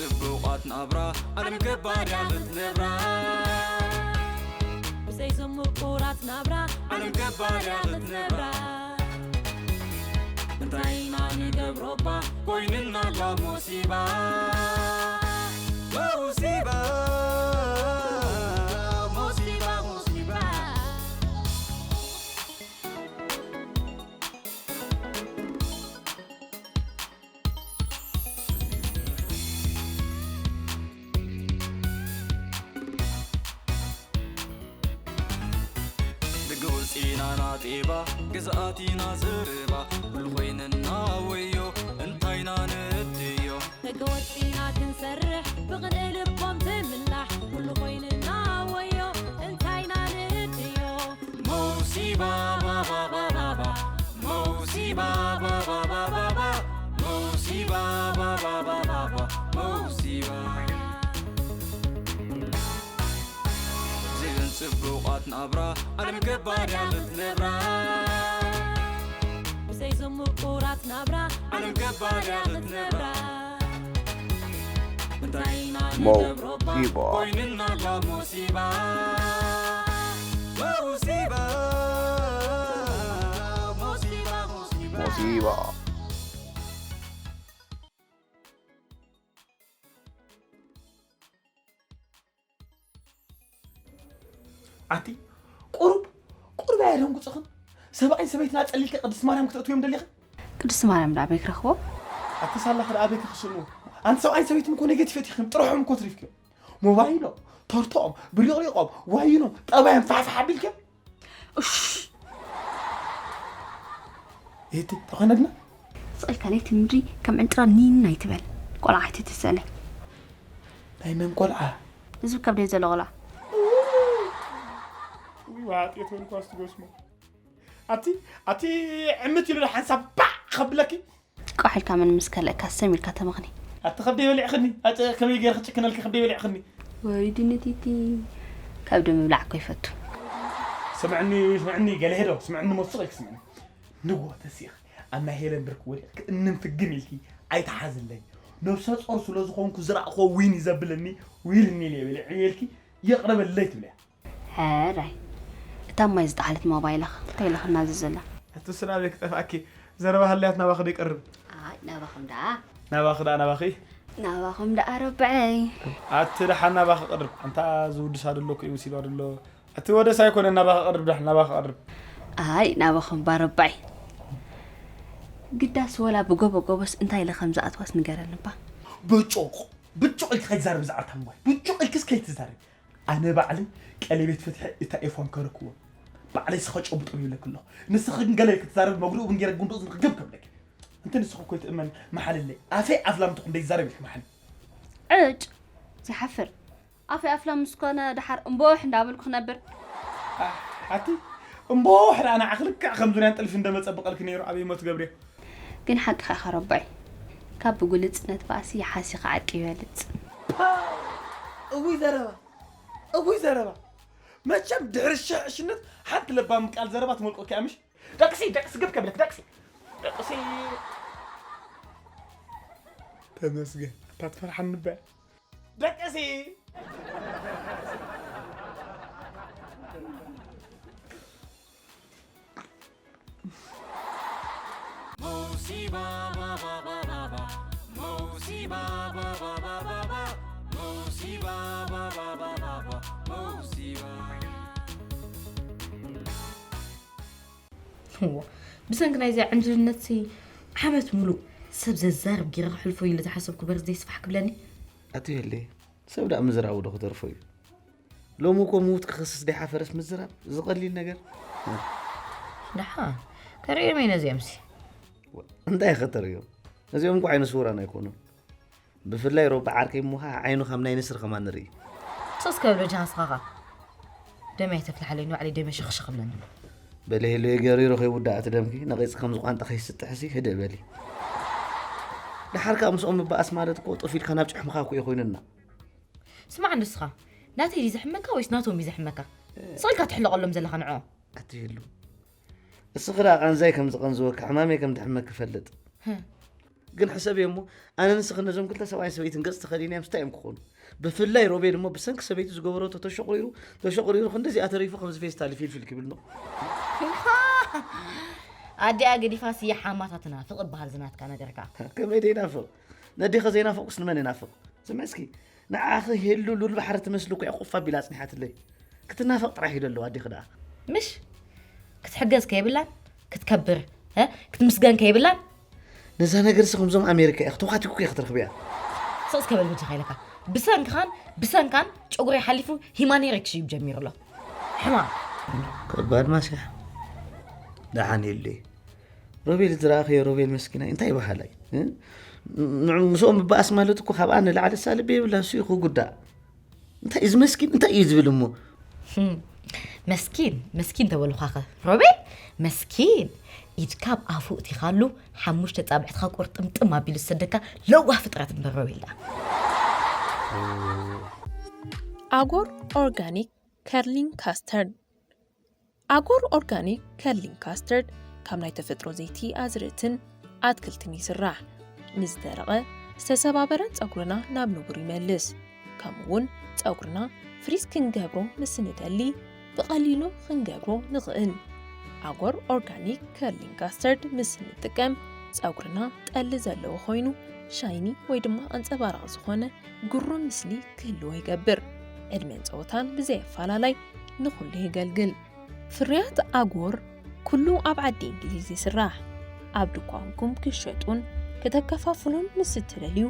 ጽቡቓት ናብራ ዓለም ገባር እያ ክትነብራ። ብዘይ ዝምቁራት ናብራ ዓለም ገባር እያ ክትነብራ። እንታይ ኢና ንገብሮ እባ ኮይንና ኣሎ ሙሲባ። ሙሲባ፣ ሙሲባ፣ ሙሲባ። ደገ ወፂና ናጤባ፣ ግዝኣት ኢና ዘረባ፣ ኩሉ ኮይንና ወዮ፣ እንታይና ንእድዮ። ደገ ወፂና ክንሰርሕ፣ ብቕንኢ ልቦም ትምላሕ፣ ኩሉ ኮይንና ወዮ፣ እንታይና ንእድዮ። ሙሲባ፣ ባባ፣ ባባ፣ ባባ፣ ሙሲባ፣ ባባ፣ ባባ፣ ባባ፣ ሙሲባ፣ ባባ፣ ባባ፣ ባባ፣ ሙሲባ። ብዘይን ጽቡቓት ናብራ ዓለም ገባር እያ ክትነብራ። ብዘይ ዝምቁራት ናብራ ዓለም ገባር እያ ክትነብራ። እንታይ ኢና ንገብሮ እባ ሞሲባ። ኮይንና ኣሎ ሙሲባ። ሙሲባ፣ ሙሲባ፣ ሙሲባ። ሞሲባ። ኣቲ ቁሩብ ቁሩብ ኣየደንጉጽኽን? ሰብኣይን ሰበይትን ኣጸሊልካ ቅድስቲ ማርያም ክትእትውዮም ደሊኻ? ቅድስቲ ማርያም ደኣ ኣበይ ክረኽቦ? ኣቲ ሳላ ከ ኣበይ ክስእንዎ? ኣንቲ ሰብኣይን ሰበይትን እኮ ኔጌቲቭ ኢኹም፣ ጥርሖም እኮ ትሪፍክዮም። ሞባይሎም፣ ቶርቶኦም፣ ብሪቕሪቖም፣ ዋይኖም፣ ጠባዮም ፋሕፋሕ ኣቢልክዮም። እሽ። እቲ ተኾነ ግና ስቕ ኢልካ ለይቲ ምድሪ ከም ዕንጭራ ኒን ኣይትበል። ቆልዓ ኣይትትሰለ። ናይ መን ቆልዓ? እዚ ከብደይ ዘሎ ቆልዓ። ውይ፣ ዋጥየት በልኳ፣ እስቲ ጎስሞ። ኣቲ፣ ኣቲ ዕምት ኢሉ ሓንሳብ ባዕ ከብለኪ። ቋሕ ኢልካ መን ምስ ከልእካ ሰሚርካ ተመኽኒ። ኣቲ ከብደይ በሊዕኽኒ። ኣቲ ከመይ ገይረ ክጭክነልኪ ከብደይ በሊዕኽኒ። ወይ ድንቲቲ። ከብዲ ምብላዕ እኮ ይፈቱ። ስምዕኒ፣ ስምዕኒ፣ ገለ ሄዶ፣ ስምዕኒ፣ ሞስቕ ኢልኪ ስምዕኒ። ንግሆ ተሲእኺ ኣብ ናይ ሄለን ብርክ ወዲቕኪ እንን ፍግም ኢልኪ ኣይትሓዝለይ። ነብሰ ጾር ስለ ዝኾንኩ ዝረኣኽዎ ዊን እዩ ዘብለኒ፣ ዊልኒ ኢለ በሊዐዮ ኢልኪ የቕርበለይ ትብልያ። ሕራይ። እታ ማይ ዝጠሓለት ሞባይልኽ እንታይ ኢልኻ እናዘዘላ? እቲ ስራ ቤት ክጠፍኣኪ ዘረባ ሃልያት ናባኺ ዶ ይቀርብ? ኣይ፣ ናባኹም ደኣ። ናባኺ ደኣ፣ ናባኺ? ናባኹም ደኣ ረብዐይ። ኣቲ ደሓን ናባኺ ቀርብ። ኣንታ ዝውድሳ ደሎ እኮ እዩ መሲልዋ ደሎ። እቲ ወደስ ኣይኮነን፣ ናባኺ ቀርብ፣ ዳሕ ናባኺ ቀርብ። ኣይ፣ ናባኹም ባረባይ። ግዳስ ወላ ብጎቦ ጎቦስ እንታይ ኢለ ከም ዝኣትዋስ ንገረኒ እባ። ብጩቕ፣ ብጩቕ ኢልኪ ከይትዛረቢ ዝዓርታ ምባይ። ብጩቕ ኢልኪስ ከይትዛረቢ። ኣነ ባዕለይ ቀለቤት ፍትሒ እታ ኤፋን ከረክቦ። ባዕለይ ስኸ ጨብጦ ይብለኪ ኣለኹ። ንስኺ ግን ገለ ኢልኪ ትዛረቢ፣ መጉድኡ ግን ገይረ ጉንዱቕ ዝንክገብ ከብለኪ። እንተ ንስኺ እኮ ይትእመን መሓልለይ። ኣፈይ ኣፍላም ትኹን ደይዛረብ ኢልኪ መሓል። ዕጭ! ዝሓፍር። ኣፈይ ኣፍላም ምስ ኮነ ደሓር እምቦሕ እንዳበልኩ ክነብር። ኣቲ እምቦሕ ደኣ ንዓኺ ልክዕ ከም ዙርያን ጥልፊ እንደመጸበቐልኪ ነይሩ ኣበይ ሞት ገብርዮ። ግን ሓቅኻ ኢኻ ረባይ። ካብ ብጉልጽነት ባእሲ ሓሲኻ ዓቂ ይበልጽ። ፓ! እውይ ዘረባ፣ እውይ ዘረባ። መቸም ድሕሪ ሽሕ ዕሽነት ሓንቲ ለባም ቃል ዘረባ ትመልቆኪ እያ ምሽ? ደቅሲ፣ ደቅሲ፣ ግብ ከብለክ፣ ደቅሲ። ደቅሲ። ተመስገን፣ ኣታ ትፈርሓኒ እባ። ደቅሲ። መውሲባ ባባባባባ፣ መውሲባ ባባባባባ፣ መውሲባ ባባባባባ፣ መውሲባ። እዎ፣ ብሰንኪ ናይዚኣ ዕንድርነትሲ ዓመት ሙሉእ ሰብ ዘዛርብ ገይረ ከሕልፎ ኢለ ዝሓሰብኩ በርዝደይ ስፋሕ ክብለኒ። ኣቲ የለ፣ ሰብ ደኣ ምዝራቡ ዶ ክተርፎ እዩ? ሎሚ እኮ ምዉት ክኸስስ ደይሓፈረስ ምዝራብ፣ እዚ ቀሊል ነገር። ደሓ፣ ተርእዮም እየ ነዚኦምሲ። እንታይ ኢኸ ተርእዮም? ነዚኦም እኮ ዓይነ ስውራን ኣይኮኑን። ብፍላይ ሮባ ዓርከይ እሞ ኸዓ ዓይኑ ከም ናይ ንስሪ ከማን ንርኢ። ስቕ እስከ በል በጃኻ ንስኻ ኸዓ። ደመይ ኣይተፍልሓለይ፣ ንባዕለይ ደመይ ሸኽሸኽ እብለኒ ኣሎ። በሊ ሄሉየ ገሪሩ ከይውዳእ እቲ ደምኪ፣ ነቒጽ ከምዚ ቋንጣ ከይስጥሕሲ ህድእ በሊ። ደሓር ከኣ ምስኦም ምበኣስ ማለት እኮ ጥፍ ኢልካ ናብ ጭሕምኻ እኮ እዩ ኮይኑና። ስማዕ ንስኻ፣ ናተይ ድዩ ዘሕመካ ወይስ ናቶም እዩ ዘሕመካ? ስቕ ኢልካ ትሕለቐሎም ዘለኻ ንዕኦም። ኣቲ ሄሉ፣ እስኺ ደኣ ቃንዛይ ከም ዝቐንዝወኪ፣ ሕማመይ ከም ዘሕመኪ እፈልጥ። ህም። ግን ሕሰብዮ እሞ፣ ኣነ ንስኺ ነዞም ክልተ ሰብኣይን ሰበይትን ገጽ ተኸዲንዮም እንታይ እዮም ክኾኑ? ብፍላይ ሮቤል እሞ ብሰንኪ ሰበይቱ ዝገበሮ ተሸቑሪሩ፣ ተሸቑሪሩ ክንድዚኣ ተሪፉ ከምዚ ፌስታል ፊልፊል ክብል ነው። ኣዲኣ ገዲፋ ስየ ሓማታ ትናፍቕ እበሃል ዝናትካ ነገርካ። ከመይ ደይናፍቕ? ነዴኸ ዘይናፍቕስ ንመን ይናፍቕ? ስምዒ እስኪ፣ ንዓኺ ሄሉ ሉል ባሕሪ ትመስሊ እኮ እያ ቁፍ ኣቢላ ኣጽኒሓትለይ። ክትናፈቕ ጥራሕ እዩ ደለዋ ኣዴኺ ደኣ። ምሽ ክትሕገዝ ከይብላን ክትከብር እ? ክትምስገን ከይብላን ነዛ ነገር ሲ ከምዞም ኣሜሪካ እያ ክትዋቲኩ እያ ክትረኽብያ። ስቕ እስከ በል በጃኻ ኢለካ። ብሰንክኻን ብሰንካን ጨጉረይ ሓሊፉ ሂማን ሄር ክሽይብ ጀሚሩ ኣሎ። ሕማም። ከባድ ማስያ። ደሓን የለ። ሮቤል ዝረኣኽዮ ሮቤል መስኪናይ እንታይ በሃላይ? እ? ንዑ ምስኦም ምበኣስ ማለት እኮ ካብኣ ንላዕሊ ሳልቢ የብላን፣ እሱ እዩ ክጉዳእ። እንታይ እዩ ዝመስኪን እንታይ እዩ ዝብል እሞ? መስኪን መስኪን ተበሉኻኸ ሮቤል መስኪን ኢድካ ኣብ ኣፉ እቲኻሉ ሓሙሽተ ፃብዕትኻ ቁርጥምጥም ኣቢሉ ዝሰደካ ለዋህ ፍጥረት እምበር ሮቤል ደኣ ኣጎር ኦርጋኒክ ከርሊንግ ካስተርድ ኣጎር ኦርጋኒክ ከርሊንግ ካስተርድ ካብ ናይ ተፈጥሮ ዘይቲ ኣዝርእትን ኣትክልትን ይስራሕ። ንዝደረቐ ዝተሰባበረን ፀጉርና ናብ ንቡር ይመልስ። ከምኡ እውን ፀጉርና ፍሪዝ ክንገብሮ ምስ ንደሊ ብቐሊሉ ክንገብሮ ንኽእል። ኣጎር ኦርጋኒክ ከርሊንግ ካስተርድ ምስ ንጥቀም ፀጉርና ጠሊ ዘለዎ ኮይኑ ሻይኒ ወይ ድማ ኣንፀባራቕ ዝኾነ ግሩም ምስሊ ክህልዎ ይገብር። ዕድመን ፀወታን ብዘየፈላላይ ንኹሉ የገልግል። ፍርያት ኣጎር ኩሉ ኣብ ዓዲ እንግሊዝ ይስራሕ። ኣብ ድኳንኩም ክሸጡን ከተከፋፍሉን ምስ እትደልዩ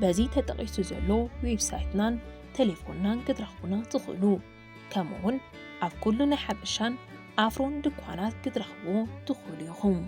በዚ ተጠቒሱ ዘሎ ዌብሳይትናን ቴሌፎንናን ክትረኽቡና ትኽእሉ። ከምኡውን ኣብ ኩሉ ናይ ሓበሻን ኣፍሮን ድኳናት ክትረኽብዎ ትኽእሉ ኢኹም።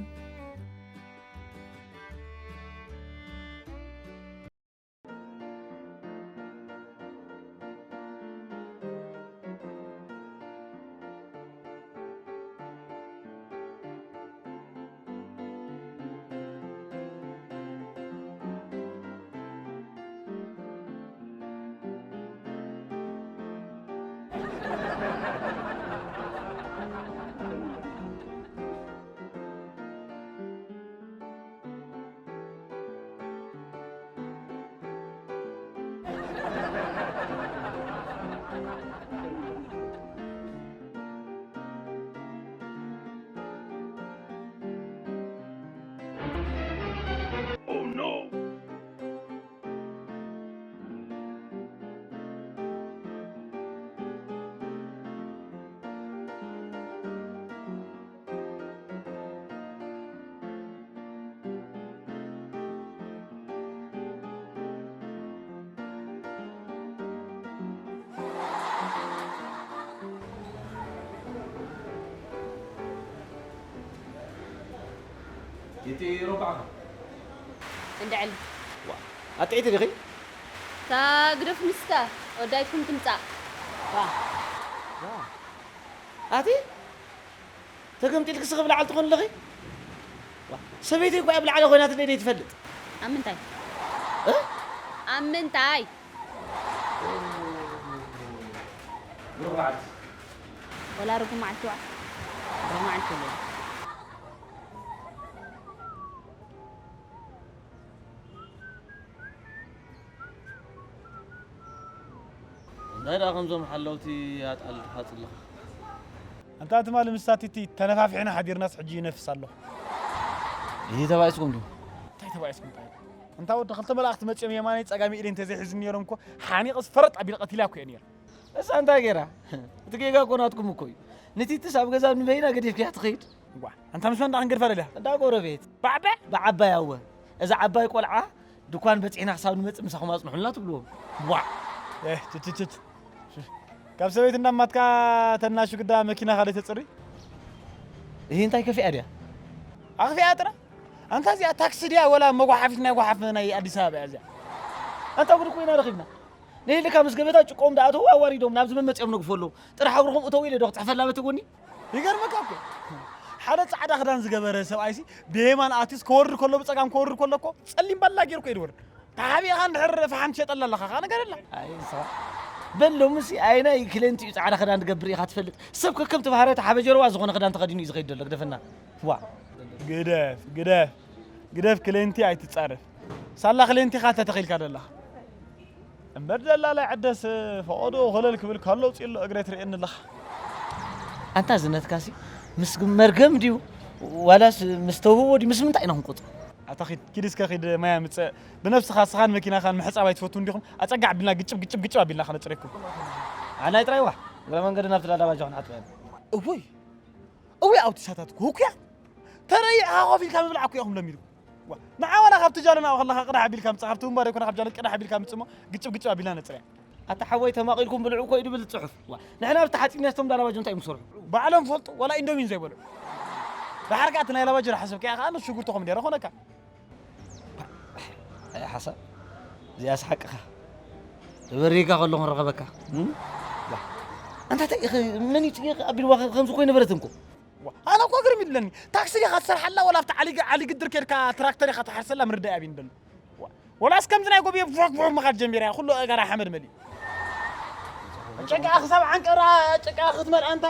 እቲ ረባዕኻ እንድዕል ኣጥዒቲ ዲኺ? እታ ግደፍ ንስታ ወዳይኩም ትምጻእ ኣቲ ተገምጢልክስ ክብላዓል ትኾን ኣለኺ? ሰበይተይ እኮ ኣብ ላዕሊ ኮይናትለይ ደይትፈልጥ። ኣብ ምንታይ? ኣብ ምንታይ? ርጉም መዓልቲ። ወላ ርጉም መዓልቲ ዋ። ርጉም መዓልቲ የለን። እንታይ ደኣ ከምዞም ሓለውቲ ኣጣል ትሓጽ ኣለኻ? ኣንታ ትማሊ ምስ ሳቲቲ ተነፋፊሕና ሓዲርናስ ሕጂ ይነፍስ ኣለኹ። ይህ ተባኢስኩም ድዩ? እንታይ ተባኢስኩም እንታይ? ኣንታ ወዲ ክልተ መላእኽቲ መጺኦም የማነይ ጸጋሚ ኢደይ እንተዘይሒዙኒ ነይሮም እኮ ሓኒቐስ ፈረጥ ኣቢለ ቀቲለያ እኮ እየ ነይረ። እሳ እንታይ ገይራ? እቲ ጌጋ እኮ ናትኩም እኮ እዩ። ንቲትስ ኣብ ገዛ ንበይና ገዲፍክያ ትኸይድ። ዋ፣ ኣንታ ምስ መን ደኣ ክንገድፋ ደሊኻ? እንዳ ጎረቤት። ባዕበ? ብዓባይ ኣወ። እዛ ዓባይ ቆልዓ ድኳን በጺሕና ክሳብ ንመጽእ ምሳኹም ኣጽንሑልና ትብልዎም። ዋ! ኤህ፣ ችችችች። ካብ ሰበይትና ማትካ ተናሹ ግዳ መኪና ካልእ ተጽሪ? ይህ እንታይ ከፊኣ ድያ? ኣኽፊኣ ጥራ? ኣንታ እዚኣ ታክሲ ድያ ወላ መጓሓፊት ናይ ጓሓፍ ናይ ኣዲስ ኣበባ እያ እዚኣ? ኣንታ ጉድ ኮይና ረኺብና። ንህልካ ምስ ገበታ ጭቆም ደኣተዉ ኣዋሪዶም ናብዚ መመፅኦም ነግፎ ኣለዉ። ጥራሕ እግርኹም እተው ኢለ ዶ ክፅሕፈላ በቲ ጎኒ? ይገርመካ እኮ ሓደ ፃዕዳ ክዳን ዝገበረ ሰብኣይሲ ብየማን ኣትዩስ ከወርድ ከሎ ብፀጋም ከወርድ ከሎ እኮ ፀሊም ባላ ገይሩ እኮ እዩ ዝወርድ። ተሓቢእኻ እንድሕር ፈሓም ትሸጠላ ኣለኻ ከዓ ንገረላ። ኣይ ንስኻ በል ሎምሲ ኣየናይ ክለንቲ እዩ ፃዕዳ ክዳን ዝገብር ኢኻ ትፈልጥ? ሰብ ከከምቲ ባህርያቱ ሓበጀርዋ ዝኾነ ክዳን ተኸዲኑ እዩ ዝኸይድ ዘሎ ግደፈና። ዋ ግደፍ ግደፍ ግደፍ ክለንቲ ኣይትፃረፍ። ሳላ ክሌንቲ ኢኻ ተተኺልካ ዘለኻ። እምበር ደላላይ ዓደስ ፈቐዶ ኮለል ክብል ከሎ ውፅእ ኣሎ እግረ ትርእየኒ ኣለኻ። ኣንታ ዝነትካሲ ምስ መርገም ድዩ ዋላስ ምስ ተውህቦ ድዩ ምስ ምንታይ ኢና ክንቆጽሮ? ኣታ ኺድ ኪድ እስከ ኺድ ማያ ምጸ ብነብስኻ ስኻን መኪናኻን ምሕጻብ ኣይትፈቱ እንዲኹም ኣጸጋዕ ቢልና ግጭብ ግጭብ ግጭብ ኣቢልና ከነጽረኩም። ኣናይ ጥራይ ዋ እግረ መንገዲ ናብቲ ዳዳባጃ ክንሓጥበ እወይ እወይ ኣውቲሳታት ኩኩያ ተረይ ኣኾፍ ኢልካ ምብላዕ ኩያኹም ለሚዱ። ንዓ ዋላ ካብቲ ጃለና ከለኻ ቅዳሕ ኣቢልካ ምጽእ ካብቲ እምባር ይኮነ ካብ ጃለት ቅዳሕ ኣቢልካ ምጽእ እሞ ግጭብ ግጭብ ኣቢልና ነጽርያ። ኣታ ሓወይ ተማቒልኩም ብልዑ እኮ እዩ ድብል ጽሑፍ። ዋ፣ ንሕና ብቲ ሓፂን ነስቶም ዳላባጆ እንታይ ምስርሑ? ባዕሎም ፈልጡ ዋላ ኢንዶሚን ዘይበሉ። ድሓር ከኣ እቲ ናይ ላባጆ ሓሰብ ከኣ ከኣ ንሱ ሽጉርቲ ኮሚደረ ኮነካ። ኣይ ሓሳብ እዚኣስ ሓቅኻ። ተበሪካ ከለኹ ንረኸበካ። እም? ዋ፣ ኣንታ እንታይ ኢኸ መን እዩ ጽጌ ኣቢልዋ ከምዚ ኮይነ በረትንኮ? ዋ፣ ኣነ እኮ ግርም ይብለኒ። ታክሲ ዲኻ ትሰርሓላ ወላ ኣብቲ ዓሊ ዓሊ ግድር ኬድካ ትራክተር ኢኻ ትሓርሰላ ምርዳእ ኣብይኒ ደሎ። ዋ፣ ወላስ ከምዚ ናይ ጎብየ ፉሕክ ፉሕክ ምኻድ ጀሚራ እያ፣ ኩሉ ኣእጋራ ሓመድ መሊኡ። ጭቃ ክሳብ ዓንቀራ ጭቃ ክትመልኣ እንታ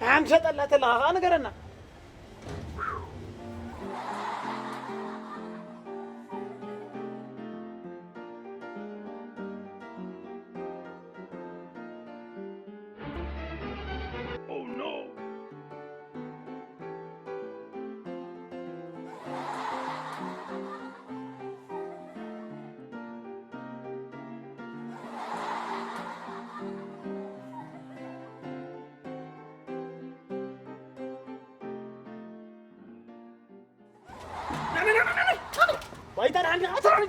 ሓምሸጠላ ተለኻ ኸኣ ንገረና። ባይታ ደሓን ዲኻ? ኣታ ደሓን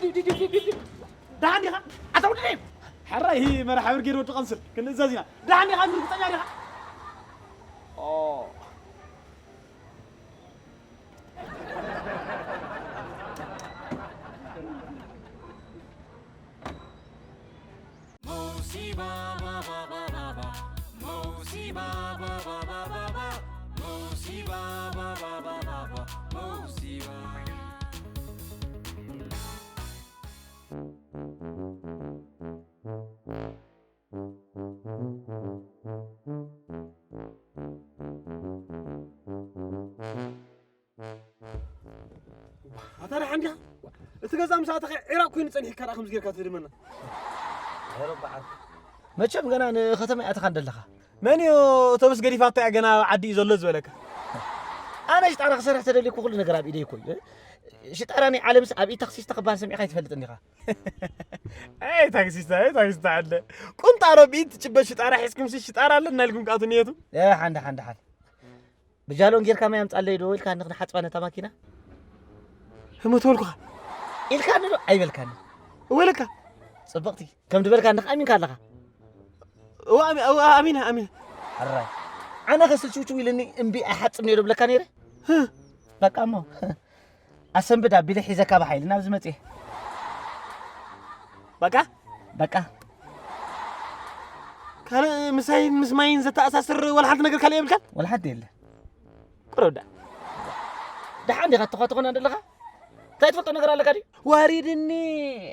ዲኻ? ደሓን ዲኻ? ኣታ ወዲ ደይብ! ሕራይ፣ ይህ መርሓ ብርጌድ ወዲ ቀንስል ክንእዘዝ ኢና። ደሓን ዲኻ? ርግጸኛ ዲኻ? ኦ። ኣታ ደሓን ዲኻ? እቲ ገዛ ምስ ኣተኸ ዒራቕ ኮይኑ ጸኒሕካ ደኣ ከምዚ ጌርካ ትህድመና? መቸም ገና ንኸተማ ኣተኻ እንደለኻ። መን እዩ ኣውቶቡስ ገዲፋቶ እያ ገና ኣብ ዓዲ እዩ ዘሎ ዝበለካ? ኣነ ሽጣራ ክሰርሕ ተደሊኩ ኩሉ ነገር ኣብ ኢደይ እኮ እዩ። ሽጣራ ናይ ዓለምስ ኣብ ኢድ ታክሲስታ ክበሃል ሰሚዕካ ኣይትፈልጥን ኢኻ። ኣይ ታክሲስታ፣ ኣይ ታክሲስታ ኣለ። ቁንጣሮ ብኢድ ትጭበጥ ሽጣራ ሒዝኩምሲ ሽጣራ ኣለና ኢልኩም ከኣ ትንየቱ። እ፣ ሓንዳ፣ ሓንዳ፣ ሓንዳ። ብጃሎን ጌርካ ማይ ኣምጻለይ ዶ ኢልካ ንኽንሓጽባ ነታ ማኪና? ህመት በልኩኻ። ኢልካኒ ዶ ኣይበልካኒ? እወ ኢለካ። ጽብቕቲ፣ ከም ዝበልካ ንኽ ኣሚንካ ኣለኻ? እወ ኣሚ-፣ እወ ኣሚነ፣ ኣሚነ። ሕራይ። ኣነ ኸስልችውችው ኢልኒ እምቢ ኣይሓጽብን እየ ዶ ብለካ ነይረ? ህ። በቃ እሞ። ኣሰንብድ ኣቢለ ሒዘካ ብሓይሊ ናብዚ መጽየ። በቃ? በቃ። ካልእ ምሳይን ምስ ማይን ዘተኣሳስር ወላ ሓንቲ ነገር ካልእ የብልካን? ወላ ሓንቲ የለ። ቁረብ ደኣ። ደሓን ዲኻ ትኾ-፣ ትኾና ዘለኻ? እንታይ ትፈልጦ ነገር ኣለካ ድዩ? ዋሪድኒ።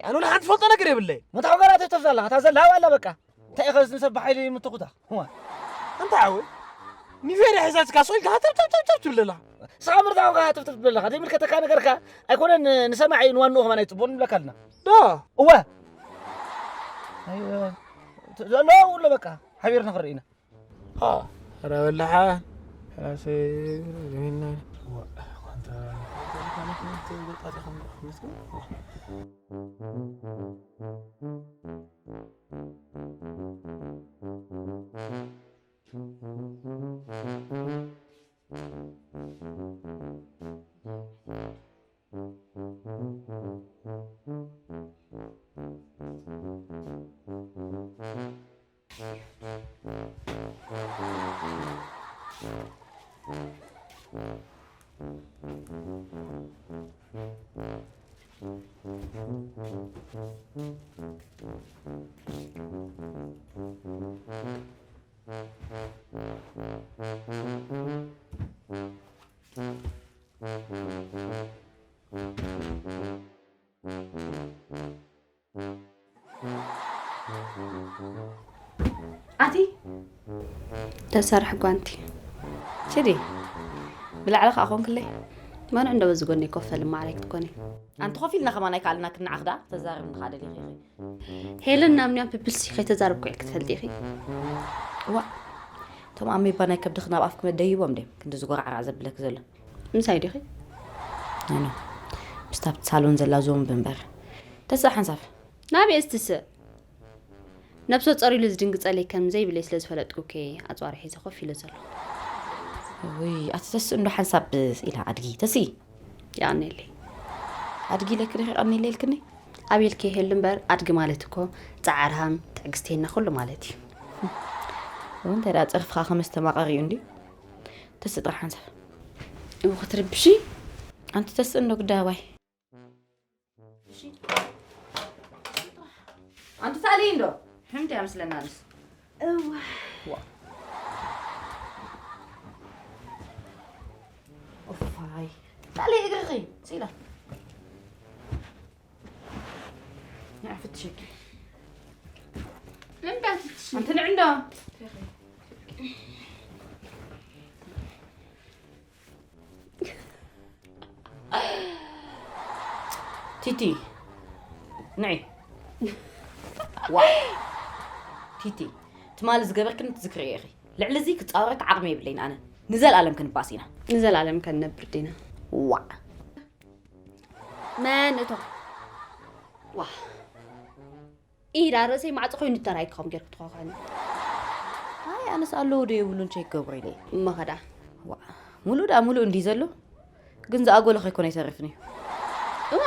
ኣነ ወላ ሓንቲ ትፈልጦ ነገር የብለይ። መታሕ ገና ተፍተፍ ኣለኻ። እታ ዘላ ሃባ ኣላ በቃ። እንታይ ኢኻ እዚ ንሰብ ብሓይሊ የምትኹታ? እዋ። እንታይ ዓወይ? ኒቬርያ ሒዛትካ ስቕ ኢልካ ሃተብተብተብተብ ትብል ኣለኻ። ንስኻ ምርዳእኻ ሃተብተብ ትብል ኣለኻ። ዘይምልከተካ ነገርካ ኣይኮነን ንሰማዒ ንዋንኡ ከማን ኣይጽቡቕን ንብለካ ኣለና። ዶ? እወ። ኣይ፣ እወ። ዘሎ ውሎ በቃ ሓቢርና ክንርኢ ኢና። ኣ፣ ኧረ በላሓ። ራሰይ ሪሚና። እዋ፣ ኳንታ፣ ኳንታ፣ ኳንታ፣ ኳንታ፣ ኣቲ ተሰርሕ ጓንቲ ችዲ ብላዕሊ ከዓ ኮንክለይ ማንዕ እንዶ በዚ ጎነይ ኮፍ በል እማ ዓርኪ ክትኮኒ። ኣንቲ ኮፍ ኢልና ከማን ኣይከኣልና ክንዓኽዳ ተዛረብኒ ከኣ ደሊኺ ኢኺ። ሄለን ናብ ኒያም ፕፕልሲ ከይተዛረብኩ ኢልኪ ትፈልጢ ኢኺ። እዋ፣ እቶም ኣሜባ ናይ ከብድኺ ናብ ኣፍኪ መደይቦም ድዮም ክንዲ ዝጎራዕራዕ ዘብለኪ ዘሎ? ምሳይ ዲኺ? ኖ፣ ኖ። ምስታ ኣብቲ ሳሎን ዘላ ዞምቢ እምበር። ተስእ ሓንሳብ። ናበይ እየ ዝትስእ? ነብሰ ጾር ኢሉ ዝድንግጸለይ ከም ዘይብለይ ስለ ዝፈለጥኩ እኮ እየ ኣጽዋር ሒዘ ኮፍ ኢለ ዘለኹ። ውይ፣ ኣቲ ተስእ እንዶ ሓንሳብ ኢላ ኣድጊ፣ ተስኢ። የቐንየለይ። ኣድጊ ኢለኪ ዲኺ የቐንየለይ ኢልክኒ? ኣቤልኪ ይሄል እምበር ኣድጊ ማለት እኮ ጻዕራም፣ ትዕግስቴና ኩሉ ማለት እዩ። እው፣ እንታይ ደኣ ጸርፍኻ ከመስተማቐር እዩ እንድዩ? ተስእ ጥራሕ ሓንሳብ። እው፣ ክትርብሺ? ኣንቲ ተስእ እንዶ ግዳይ ኣባይ። ኣንቲ ሳሊ እንዶ ሕምቲ እያ ምስለና ንስ። እዋ። ዋ። ኦፋይ። ሳሊ እግርኺ ሲላ። ንዓ ፍትሸኪ። ንምንታይ ትፍትሽ? ኣንቲ ንዕንዶ። ቲቲ፣ ንዒ። ዋ። ቲቲ፣ ትማሊ ዝገበርክኒ ትዝክርዮ ኢኺ። ልዕሊ እዚ ክጻወረኪ ዓቕሚ የብለይን ኣነ። ንዘልኣለም ክንባስ ኢና። ንዘልኣለም ከንነብር ዲና? ዋዕ። መን እቶም? ዋ። ኢዳ ርእሰይ ማዕጾ ኮይኑ ተራይ ክኾም ጌርኩ ትኾኸኒ። ኣይ፣ ኣነስ ኣለዉ ዶ የብሉን ቸክ ገብሩ ኢለ። እሞ ኸዳ? ዋ፣ ሙሉእ ደኣ ሙሉእ እንዲ ዘሎ፣ ግን ዝኣጎለ ከይኮነ ኣይተርፍን እዩ። እዋ፣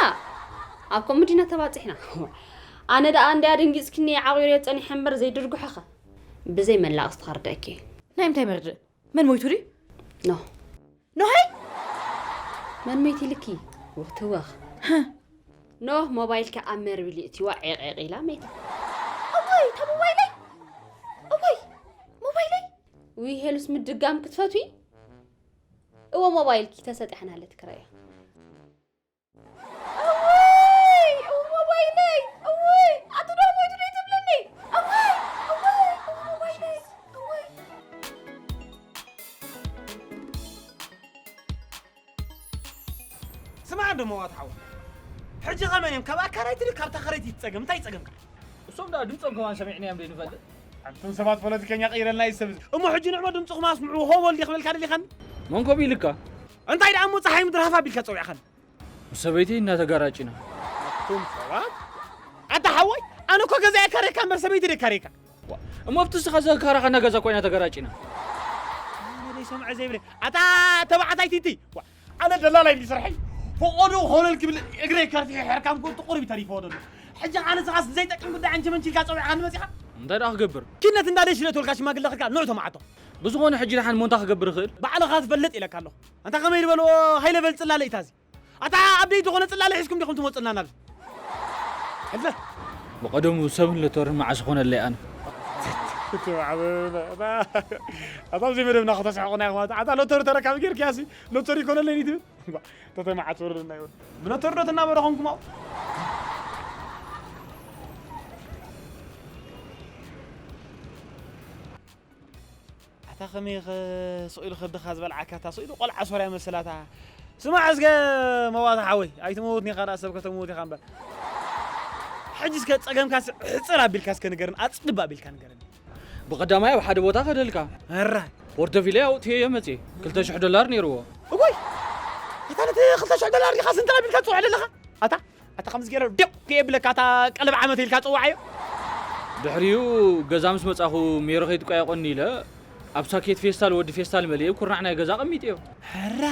ኣብ ኮመዲና ተባጺሕና። ኣነ ደኣ እንድያ ደንጊጽክኒ ዓቑረ ጸኒሐ እምበር ዘይድርጉሐኸ። ብዘይ መላቕስ ትኸርደኪ። ናይ ምንታይ መርድእ? መን ሞይቱ ድዩ? ኖ። ኖሀይ? መን መይት ኢልኪ? ወኽቲ ወኽ። ኖህ ሞባይልኪ ኣብ መርቢል ይእትዋ ዒቕ ዒቕ ኢላ መይታ። እወይ፣ እታ ሞባይለይ? እወይ፣ ሞባይለይ? ውይ፣ ሄሉስ ምድጋም ክትፈትዊ? እወ፣ ሞባይልኪ ተሰጢሓናለት ክረያ። እወይ፣ እወ፣ ሞባይለይ? እወይ፣ ኣቲ ዶ ሞይቱ ዶ ትብለኒ? እወይ፣ እወይ፣ እወ፣ ሞባይለይ? እወይ። ስማዕ እንዶ መዋት ሓወይ። ሕጂ ኸመን እዮም ካብ ኣካራይቲ ድዩ ካብ ተኸረይቲ ትጸገም? እንታይ ጸገምካ? እሶም ደኣ ድምጾም ከማን ሰሚዕናዮም ዘይንፈልጥ። ኣንቱም ሰባት ፖለቲከኛ ቀይረልና እዩ ሰብ እዚ። እሞ ሕጂ ንዕሞ ድምጽኹም ኣስምዑ፣ ሆ ወልዲ ክበልካ ደሊኻኒ? መን ከምኡ ኢልካ? እንታይ ደኣ እሞ ጸሓይ ምድሪ ሃፍ ኣቢልካ ጸዊዕኻኒ? ምስ ሰበይተይ እናተጋራጭና። ኣቱም ሰባት? ኣታ ሓወይ፣ ኣነ እኮ ገዛይ ካሬካ እምበር ሰበይቲ ደይ ካሬካ። ዋ፣ እሞ ኣብቲ ንስኻ ዘካራኻና ገዛ እኮ ኢና ተጋራጭና። ኣነ ደይ ሰምዐ ዘይብለ። ኣታ ተባዕታይ ቲቲ። ዋ፣ ኣነ ደላላይ ድዩ ስርሐይ? ፈቐዶ ሆለል ክብል እግረይ ከርፊሐ ሕርካም ኮንቱ ቁሩብ ተሪፎ ደሎ። ሕጂ ኣነ ስኻስ ዘይጠቅም ጉዳይ ኣንቺ መንቺ ኢልካ ጸዊዕኻኒ መጺኻ? እንታይ ደኣ ክገብር? ኪነት እንዳደይ ሽለ ተወልካ ሽማግለ ኽልካ ንዑ ተማዓቶ። ብዝኾነ ሕጂ ደሓን ሞንታ ክገብር ይኽእል? ባዕልኻ ትፈልጥ ኢለካ ኣለኹ። ኣንታ ከመይ ዝበልዎ ሃይለ በል ጽላለ ኢታዚ። ኣታ ኣብ ደይ ዝኾነ ጽላለ ሒዝኩም ዲኹም ትመጹና ናብዚ? ሕልፈ። ብቐደሙ ሰብን ሎተርን መዓስ ኾነለይ ኣነ? ኣታ ኣብዚ መደብና ከተስሕቑና ኢኹም። ኣታ ሎተሪ ተረካቢ ጌርክያሲ ሎተሪ ይኮነለይ ትብል? እባ፣ ተተማዓት ወርድና ይወርድ። ብሎተሪ ዶ ትናበረ ኾንኩም ኣብኡ? ኣታ ከመይ ኸ ስቕ ኢሉ ከብድኻ ዝበልዓካ፣ እታ ስቕ ኢሉ ቆልዓ ሶርያ መሰላታ። ስማዕ እስከ መዋታ ሓወይ፣ ኣይትመውትኒ ኢኻ ደኣ ሰብ ከተመውት ኢኻ እምበር። ሕጂ እስከ ጸገምካስ ሕጽር ኣቢልካ እስከ ንገርን፣ ኣጽብብ ኣቢልካ ንገርን። ብቐዳማይ ኣብ ሓደ ቦታ ከደልካ። ኣራ። ፖርተፊለይ ኣውጥተዮ መጽየ። ክልተ ሽሕ ዶላር ነይርዎ። እወይ! ኣታ ነቲ ክልተ ሽሕ ዶላር ዲኻ ስንትር ኣቢልካ ትጽውዕ ዘለኻ? ኣታ፣ ኣታ ከምዚ ገይረ ደው ከየብለካ፣ ኣታ ቀለብ ዓመት ኢልካ ጽውዓዮ። ድሕሪኡ ገዛ ምስ መጻኹ ሜሮ ከይትቋየቆኒ ኢለ ኣብ ሳኬት ፌስታል ወዲ ፌስታል መሊኤ ኩርናዕ ናይ ገዛ ኣቐሚጠዮ። ሕራ።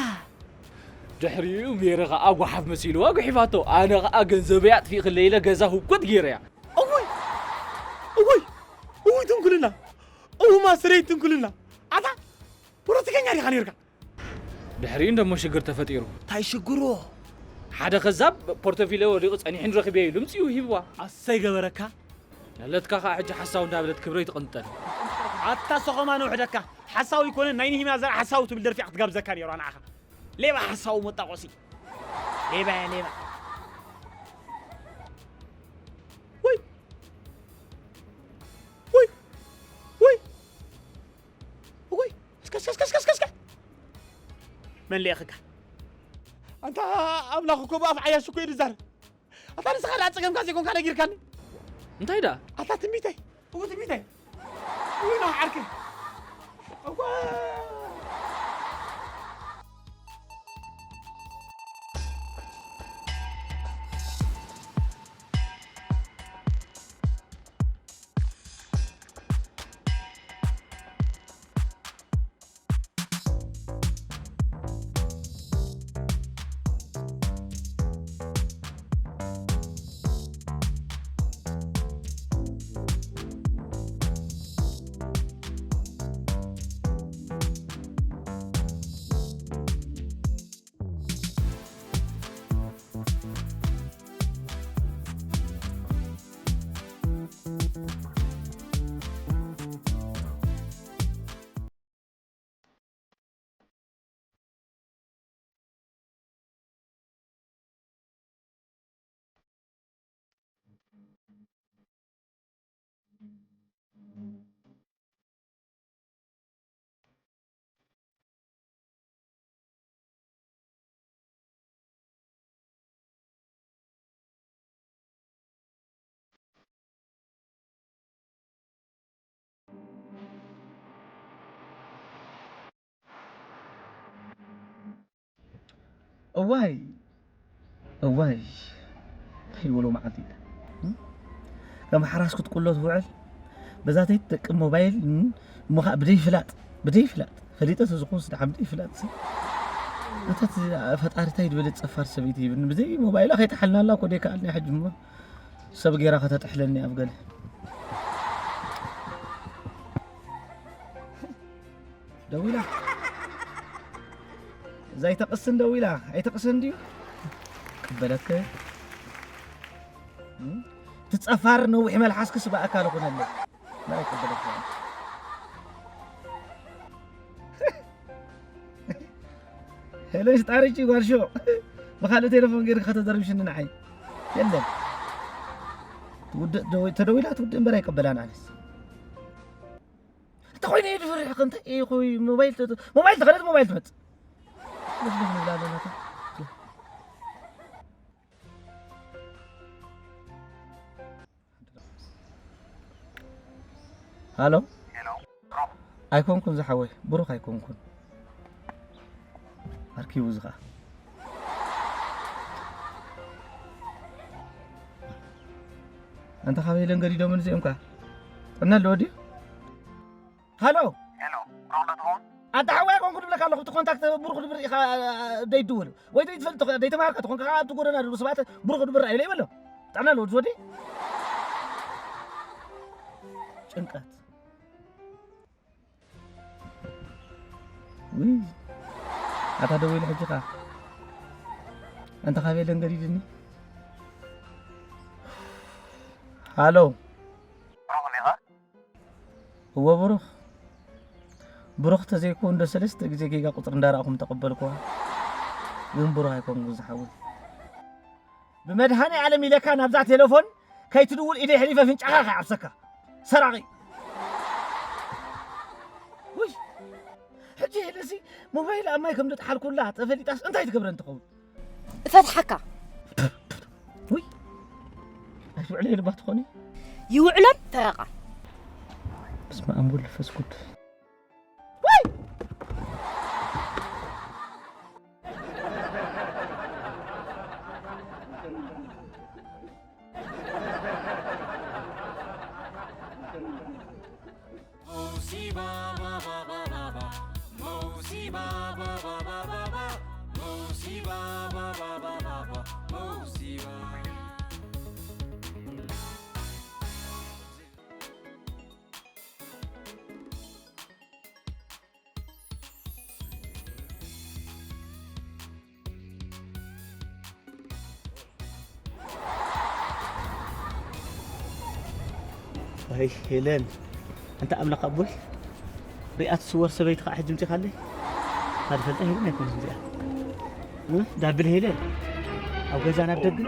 ድሕሪኡ ሜሮ ኸኣ ጓሓፍ መሲልዋ ጉሒፋቶ። ኣነ ኸኣ ገንዘበይ ኣጥፊእክለይ ኢለ ገዛ ህኮት ገይረያ። እውይ! እውይ! እውይ ትንኩልና! እውይ ማስረይ ትንኩልና! ኣታ ፖለቲከኛ ዲኻ ነይርካ? ድሕሪኡ እንደሞ ሽግር ተፈጢሩ። እንታይ ሽግሩ? ሓደ ከዛብ ፖርቶፊለ ወዲቑ ጸኒሑ ንረኽበዮ ኢሉ ምጽኡ ሂብዋ። ኣሰይ ገበረካ። ነለትካ ኸኣ ሕጂ ሓሳው እንዳበለት ክብረይ ትቕንጠል። ኣታ ሰኸማ ነውሕደካ። ሓሳው ይኮነ ናይ ንሂምያ ዘርኣ ሓሳው ትብል ደርፊ ክትጋብዘካ ነይሩ ንዓኻ። ሌባ ሓሳው መጣቆሲ። ሌባ እያ ሌባ። ውይ! ውይ! ውይ! ውይ! እስከ፣ እስከ፣ እስከ፣ እስከ፣ እስከ፣ እስከ! መን ልእኽካ? እንታ ኣምላኽ እኮ ብኣፍ ዓያሹ እኮ እዩ ዝዛረብ። ኣታ ንስኻ ደኣ ጸገምካ ዘይኮንካ ነጊርካኒ። እንታይ ደኣ? ኣታ ትንቢተይ፣ እው ትንቢተይ። እው ነው ዓርከይ። እዋ። እዋይ እዋይ፣ ከይወሎ መዓልቲ ኢለ፣ እም? ከም ሓራስ ክትቁሎ ትውዕል፣ በዛ ተይትጠቅም ሞባይል፣ እም? እሞ ኸዓ ብደይ ፍላጥ፣ ብደይ ፍላጥ፣ ፈሊጠ ተዝኾንስ ደሓን ብደይ ፍላጥ ሲ። እታ እቲ ፈጣሪ ታይ ዝበለ ጸፋር ሰበይቲ ይብኒ፣ ብዘይ ሞባይላ ከይተሓልናላ እኮ ደይከኣልና ሕጂ እሞ ሰብ ጌራ ከተጥሕለኒ ኣብ ገለ። ደዊላ። እዛ ኣይተቕስን ደዊላ፣ ኣይተቕስን ድዩ? ቅበለከ። እም? ትጸፋር ነዊሕ መልሓስክስ ብኣካል ኹነለይ። መራ ይቅበለካ። ሄሎ፣ ሽጣርቺ ጓል ሾቕ። ብኻልእ ቴሌፎን ጌርካ ከተዘርብሽኒ ንዓይ። የለን። ትውድእ ደወ-፣ ተደዊላ ትውድእ እምበር ኣይቀበላን ኣነስ። እንተ ኾይነ እየ ዝፈርሕ፣ ከ እንታይ እየ ኾይ ሞባይል ተ-፣ ሞባይል ተኸደት ሞባይል ትመጽእ። ለፍለፍ ንብላ ኣለና ከ። ሃሎ? ሄሎ፣ ብሩኽ። ኣይኮንኩን ዝሓወይ፣ ብሩኽ ኣይኮንኩን። ኣርኪቡ እዚ ኸኣ። ኣንታ ካበይ ኢለን ገዲዶምን እዚኦም ከኣ? ጥዕና ኣለዎ ድዩ? ሃሎ? ሄሎ፣ ብሩኽ ዶ ትኸውን? ኣንታ ሓወይ ኣይኮንኩን እብለካ ኣለኹ፣ እቲ ኮንታክት ብሩኽ ድብር ኢኻ ደይትድውል። ወይ ደይትፈልጥ ትኾ-፣ ደይተማሃርካ ትኾንካ ከኣ ኣብቲ ጎደና ዘለዉ ሰባት ብሩኽ ድብር ኣይብለ ይበሎ። ጥዕና ኣለዎ፣ ትወዲ? ጭንቀት። ውይ፣ ኣታ ደወለ ሕጂ ኸኣ። ኣንታ ካበይ ደንገዲድኒ? ሃሎ። ብሩኽ ዲኻ? እወ ብሩኽ። ብሩኽ ተዘይኮን ዶ ሰለስተ ግዜ ጌጋ ቁጽሪ እንዳረኣኹም ተቐበልኩዋ። ግን ብሩኽ ኣይኮንኩን ዝሓወይ። ብመድሃኔ ዓለም ኢለካ ናብዛ ቴሌፎን ከይትድውል ኢደይ ሕሊፈ ፍንጫኻ ከይዓብሰካ። ሰራቒ። ውይ። ሕጂ ኢለሲ ሞባይል ኣብ ማይ ከም ዘጥሓልኩላ ተፈሊጣስ እንታይ ትገብረን ትኸውን? እፈትሓካ። ውይ። ኣይትውዕለይ ልባ ትኾኒ? ይውዕሎን ፈረቓ። በስመ ኣብ ወወልድ ወመንፈስ ቅዱስ። ኣይ ሄለን፣ ኣንታ ኣምላኽ ኣቦይ፣ ሪኣ ትስወር ሰበይቲ ኸዓ ሕጂ ምጺኻለይ። እታ ዝፈልጣ ሄለን ኣይኮነትን እዚኣ። እ? ዳብል ሄለን፣ ኣብ ገዛን ኣብ ደገን።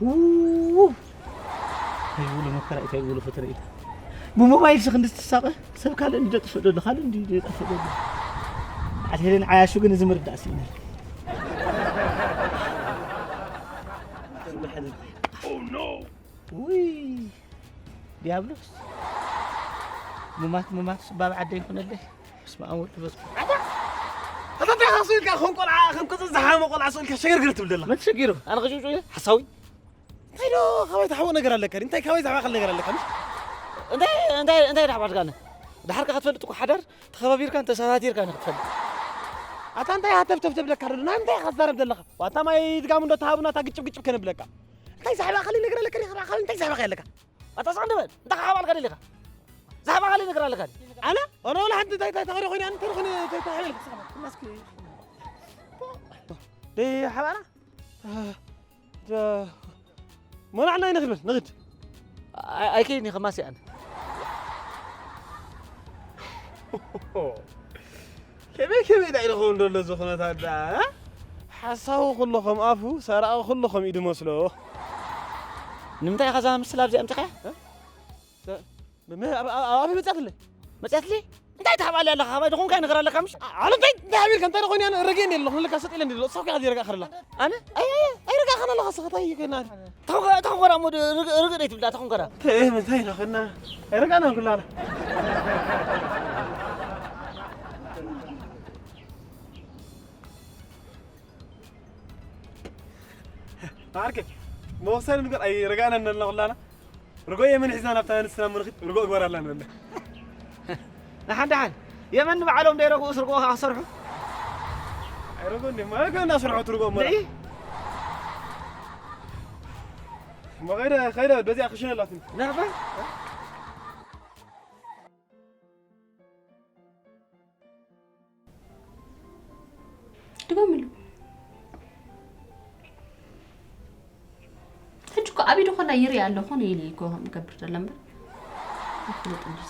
ውው! እንታይ ዝበሉ መከራ እዩ፣ እንታይ ዝበሉ ፈተነ እዩ። ብሞባይል ሲ ክንዲ ትሳቐ፣ ሰብ ካልእ እንዲ ዘጥፍእ ዘሎ፣ ካልእ እንዲ ዘጥፍእ ዘሎ። በዓል ሄለን ዓያሹ ግን እዚ ምርዳእ ስኢነ። ውይ ዲያብሎስ፣ ሙማት ሙማት ስባብ ዓደ ይኹነለይ። በስመ ኣብ ወወልድ ወመንፈስ ቅዱስ። ኣታ ኣታ እንታይ ኢኻ ስኢልካ? ከም ቆልዓ፣ ከም ቅጽል ዝሓመ ቆልዓ ስኢልካ ሸገርግር ትብል ዘለኻ? መን ተሸጊሩ? ኣነ ክሽውሽው ኢለ? ሓሳዊ። እንታይ ዶ ካባይ ትሓቦ ነገር ኣለካ? እንታይ ካባይ ዝሓባኸል ነገር ኣለካ? ምሽ እንታይ እንታይ እንታይ ዳሕባልካ ኣነ? ድሓርካ ክትፈልጥ እኮ ሓዳር ተኸባቢርካን ተሰታቲርካን ክትፈልጥ። ኣታ እንታይ ሃተፍተፍ ትብለካ ደሎ? ናይ እንታይ ኢኻ ትዛረብ ዘለኻ? ዋታ ማይ ድጋም እንዶ ተሃቡና እታ ግጭብ ግጭብ ከነብለካ። እንታይ ዝሓባኸል ነገር ኣለካ? ሪኻ ባኸል እንታይ ዝሓባኸል ኣለካ? ኣታ ሳቕ እንደ በል። እንታይ ክሓባልካ ደሊኻ? ዝሓባኸል ነገር ኣለካ? ኣነ? ኣነ ወላ ሓንቲ እንታይ እንታይ ተኸሪ ኮይነ ኣነ ተሪ ኮይነ እንታይ እንታይ ሓበል። ደይ ሓባና? ሞናዕና ንኽድመስ ንኽድ። ኣይከይድኒ ከማሲ ኣነ። ከመይ ከመይ ዳይ ንኸውን ደሎ እዚ ኩነታት ደኣ? ሓሳዊ ኩሉ ከም ኣፉ፣ ሰራቒ ኩሉ ከም ኢዱ መስሎ። ንምንታይ ኢኻ እዛ ምስላ ኣብዚ ኣምጺኻያ? እ? እ? ብ-፣ ብ-፣ ኣብ-፣ ኣብ-፣ ኣብ-፣ መጽኣትለይ። መጽኣትለይ? እንታይ ትሓባልያ ኣለኻ? ካባይ ድኹንካ ይነግር ኣለካ ምሽ? ኣ-፣ ኣነ እንታይ፣ እንታይ ሓቢርካ? እንታይ ደኾን እየ? ኣነ ረጊኤ እንድየ ኣለኹ። ንልካ ሰጥ ኢለ እንድየ ዘለኹ። እሳው ከይኻ ዘይረጋእኻ ደላ። ኣነ? ኣይ፣ ኣይ፣ ኣይ፣ ኣይረጋእኻን ኣለኻ፣ እስኻ እንታይ እዩ ከይና? ተኾንካ፣ ተኾንካ ደኣ እሞ ርግ-፣ ርግእ ደይ ትብላ፣ ተኾንካ ደኣ። እንታይ፣ እንታይ ኢኻ ከይና? ኣይረጋእናን ኩላና። ዓርከይ፣ መወሰኒ ነገር ኣይረጋእናን ኣለና ኩላና። ርጎ የመን ሒዝና ናብታ ንስና ምንኺድ ርጎ እግበራላ ንበለ። ንሓን ደሓን፣ የመን ንባዕሎም ደይረግኡስ ርጎ ከኣ ክሰርሑ? ኣይ ርጎ እንዴ፣ ማለት ከና ስርሑ ትርጎ እሞ። ንዒ። እሞ ኸይደ፣ ኸይደ፣ በዚኣ ክሽነ ኣላትኒ። ናባ? ድገምሉ። ሕጂ እኮ ኣብ ኢዱ ከላ ይርኢ ኣለኹ፣ ነይ ኢለ እኮ ከም ገብር ዘሎ እምበር። ይፍለጥ እንጂ።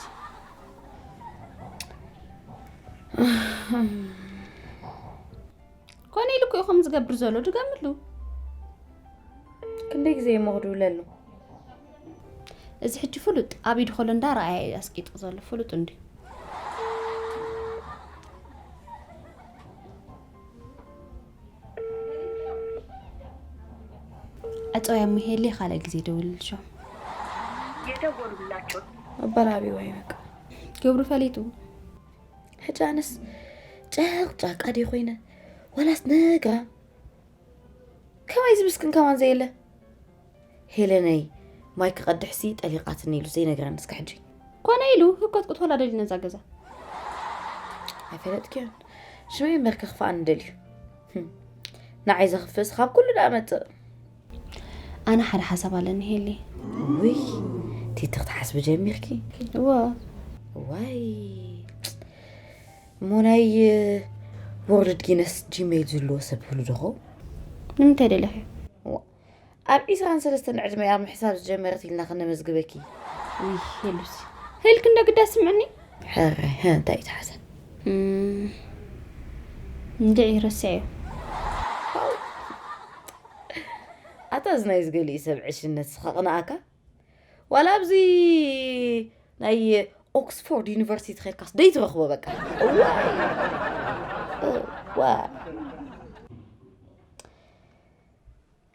ኮነ ኢሉ እኮ እዩ ከም ዝገብር ዘሎ፣ ድገምሉ። ክንደይ ግዜ እሞ ክድውለሉ? እዚ ሕጂ ፍሉጥ ኣብ ኢዱ ከሎ እንዳ ረኣየ እዩ ኣስቂጡ ዘሎ፣ ፍሉጥ እንድዩ። ዕጸውያ እሞ ሄሊ ካልእ ግዜ ደውልልሾ። የደወሉላቸው። ኣበላቢዋ እዩ በቃ። ክብሩ ፈሊጡ። ሕጂ ኣነስ ጨቅ ጫቃ ድየ ኮይነ? ዋላስ ነግራ? ከማይ ዝምስክን ከማን ዘየለ? ሄለነይ፣ ማይ ክቐድሕሲ ጠሊቓትኒ ኢሉ ዘይነግረኒ እስከ ሕጂ። ኮነ ኢሉ ህኮት ክትወላ ደልዩ ነዛ ገዛ። ኣይፈለጥክዮን። ሽመይ እምበር ከኽፍኣኒ ደልዩ። ህም። ንዓይ ዘኽፍእስ ካብ ኩሉ ደኣ መጽእ። ኣነ ሓደ ሓሳብ ኣለኒ ሄሊ። ውይ፣ ቲቲ ክትሓስቢ ጀሚርኪ? እወ። ዋይ። እሞ ናይ ወርልድ ጊነስ ጂሜል ዘለዎ ሰብ ህሉ ዶ ኸው? ንምንታይ ደለኺ? ዋ፣ ኣብ ዒስራን ሰለስተን ዕድመ ኣብ ምሕሳብ ዝጀመረት ኢልና ከነመዝግበኪ። ውይ፣ ሄሉሲ። ሄል ክንደ ግዳ ስምዕኒ? ሕረ፣ ሀ፣ እንታይ እዩ ተሓሰን? እም፣ እንድዒ ረስዐዮ። ሃው። ኣታ እዚ ናይ ዝገሊኡ ሰብ ዕሽነት ስኻ ቅንኣካ? ዋላ ኣብዚ ናይ ኦክስፎርድ ዩኒቨርሲቲ ኸድካስ ደይ ትረኽቦ በቃ። እዋይ። እዋ።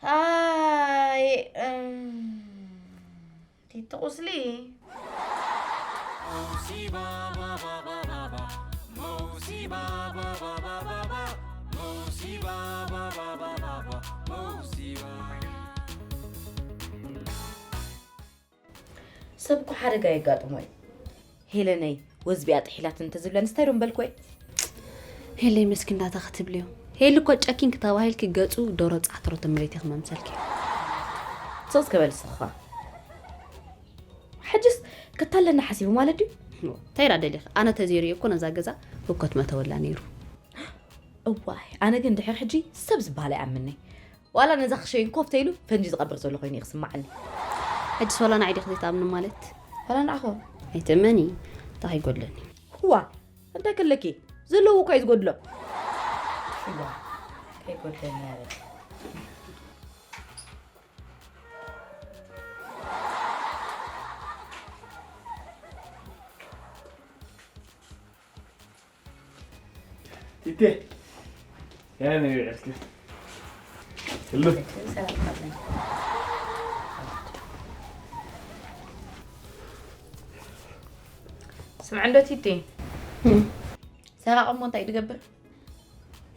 ኣይ፣ እም፣ ቲቲ ቁስሊ። ሰብ እኮ ሓደጋ የጋጥሞ እዩ። ሄለነይ፣ ወዝቢኣ ጥሒላት እንተዝብለንስ እንታይ ዶ ምበልኩ እየ? ሄለይ መስኪናታ ክትብልዮ። ሄሊ እኮ ጨኪንኪ ተባሂልኪ ገጹ ዶሮ ጻዕትሮ ተመሊቲ ክመምሰልኪ። ስቕ እስከ በል እስኻ። ሕጅስ ከታለና ሓሲቡ ማለት ድዩ? እንታይ ዳ ደሊኺ? ኣነ ተዘይርእየ እኮ ነዛ ገዛ ህኮት መተወላ ነይሩ። እዋይ፣ ኣነ ግን ድሕሪ ሕጂ ሰብ ዝበሃል ኣይኣምንን'የ። ዋላ ነዛ ክሸይን ኮፍ ተይሉ ፈንጂ ዝቐብር ዘሎ ኮይኑ እዩ ክስምዓኒ። ሕጅስ ዋላ ንዓይ ዲኺ ዘይትኣምኒ ማለት? ዋላ ንዓኹ? ኣይትእመኒ፣ እንታይ ከይጎድለኒ። እዋ፣ እንታይ ከለኪ? ዘለዎ እኳ እዩ ዝጎድሎ። እዋ፣ ከይጎድለኒ ያበል። ቲቴ፣ ያኔ ዕስከ። ህሉ። ሰላም። ስምዕ እንዶ ቲቲ፣ ሰራቕ እሞ እንታይ እዩ ዝገብር?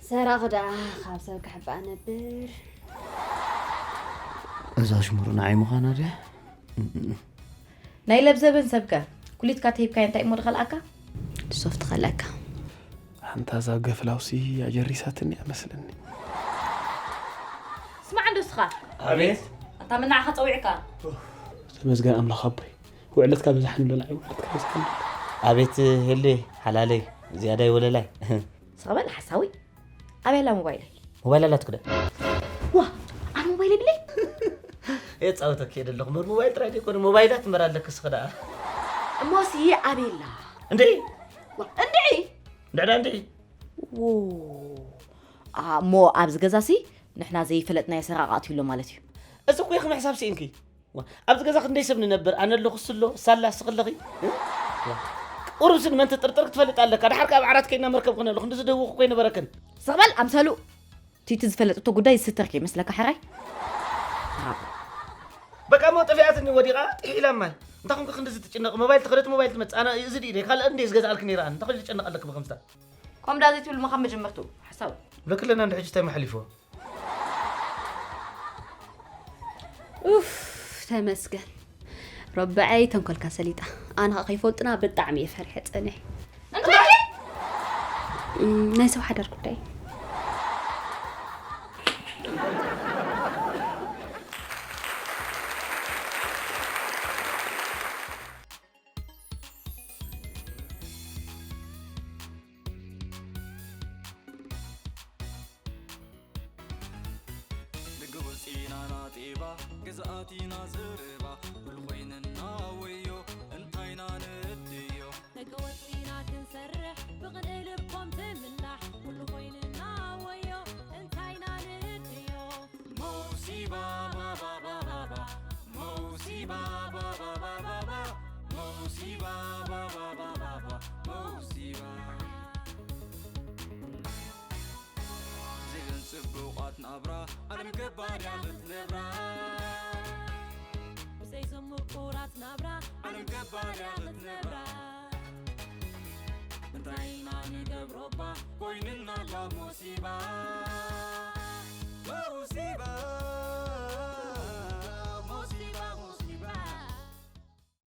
ሰራቕ ደኣ ካብ ሰብ ክሕባእ ነብር። እዛ ሽሙሩ ንዓይ ምዃና ድያ? ናይ ለብዘበን ሰብከ ኩሊትካ ተሂብካዮ እንታይ እሞ ድኸልኣካ? ሶፍት ኸልኣካ። ኣንታ እዛ ገፍላውሲ ኣጀሪሳትኒ እያ መስለኒ። ስማዕ እንዶ እስኻ። ኣቤት። ኣታ ምናዕኻ ጸዊዕካ። ተመስገን ኣምላኽ ኣቦይ። ውዕለትካ በዛሕንሎ ንዓይ ውዕለትካ በዛሕንሎ። ኣቤት ሄሌ ሓላለይ ዝያዳይ ወለላይ። ስቕ በል ሓሳዊ። ኣበይ ኣላ ሞባይለይ? ሞባይል ኣላትኩ ዶ? ዋ፣ ኣብ ሞባይለይ ብለይ። የጻውተክ እየ ደለኹ። እምበር ሞባይል ጥራይ ደይኮነ፣ ሞባይላት እምበር ኣለክ እስኺ ደኣ። እሞሲ ኣበይ ኣላ? እንድዒ። ዋ፣ እንድዒ። እንድዕዳ እንድዒ። ዎ። ኣ፣ እሞ ኣብዚ ገዛሲ ንሕና ዘይፈለጥናዮ ሰራቒ ኣትዩ ኣሎ ማለት እዩ። እዚ እኮ ኢኺ ምሕሳብ ስኢንኪ። ዋ፣ ኣብዚ ገዛ ክንደይ ሰብ ንነብር? ኣነ ኣለኹ፣ እሱ ኣሎ፣ እሳ ኣላ፣ እስኺ ኣለኺ። እ? ዋ። ቁሩብ ስን መን ትጥርጥር ክትፈልጥ ኣለካ። ደሓር ከኣ ኣብ ዓራት ከይና መርከብ ኮነ ኣለኹ። ክንዲ ዝደወኹ እኮ ኣይነበረክን። ስቕ በል ኣምሰሉ። ቲቲ ዝፈለጠቶ ጉዳይ ዝስተር ከይመስለካ ሕራይ። በቃ እሞ ጠፊኣትኒ ወዲቓ ጥሒላ ማይ። እንታይ ኮንክ ክንዲ ዝትጭነቕ? ሞባይል ተኸደት ሞባይል ትመጽእ። ኣነ እዚ ድዩ ካልእ እንደ ዝገዝኣልክ ነይረ ኣነ። እንታይ ኮንክ ዝጨነቕ ኣለክ ብኸምስታ? ከምዳ ዘይትብል ምኻን መጀመርቱ ሓሳብ። ብለክለና እንደ ሕጂ እንታይ መሓሊፎ? ኡፍ፣ ተመስገን። ረብዐይ ተንኮልካ ሰሊጣ። ኣነ ኸኣ ከይፈልጡና ብጣዕሚ እየ ፈሪሐ ጸኒሐ። እንታይ? እም፣ ናይ ሰብ ሓዳር ጉዳይ። ንግብፂ ኢና ናጤባ፣ ግዝኣት ኢና ዘረባ፣ ኩሉ ኮይንና ወዮ፣ እንታይና ንእድዮ። ደቂ ወፂና ክንሰርሕ፣ ብቕንኢ ልቦም ትምናሕ፣ ኩሉ ኮይንና ወዮ፣ እንታይና ንእድዮ። መውሲባ፣ ባባ፣ ባባ፣ መውሲባ፣ ባባ፣ ባባ፣ መውሲባ፣ ባባ፣ ባባ፣ መውሲባ። ብዘይዘን ጽቡቓት ናብራ፣ ዓለም ገባር እያ ክትነብራ። ብዘይዘን ምቁራት ናብራ፣ ዓለም ገባር እያ ክትነብራ። እንታይ ኢና ንገብሮ እባ፣ ኮይንና እባ ሞሲባ። ሞሲባ።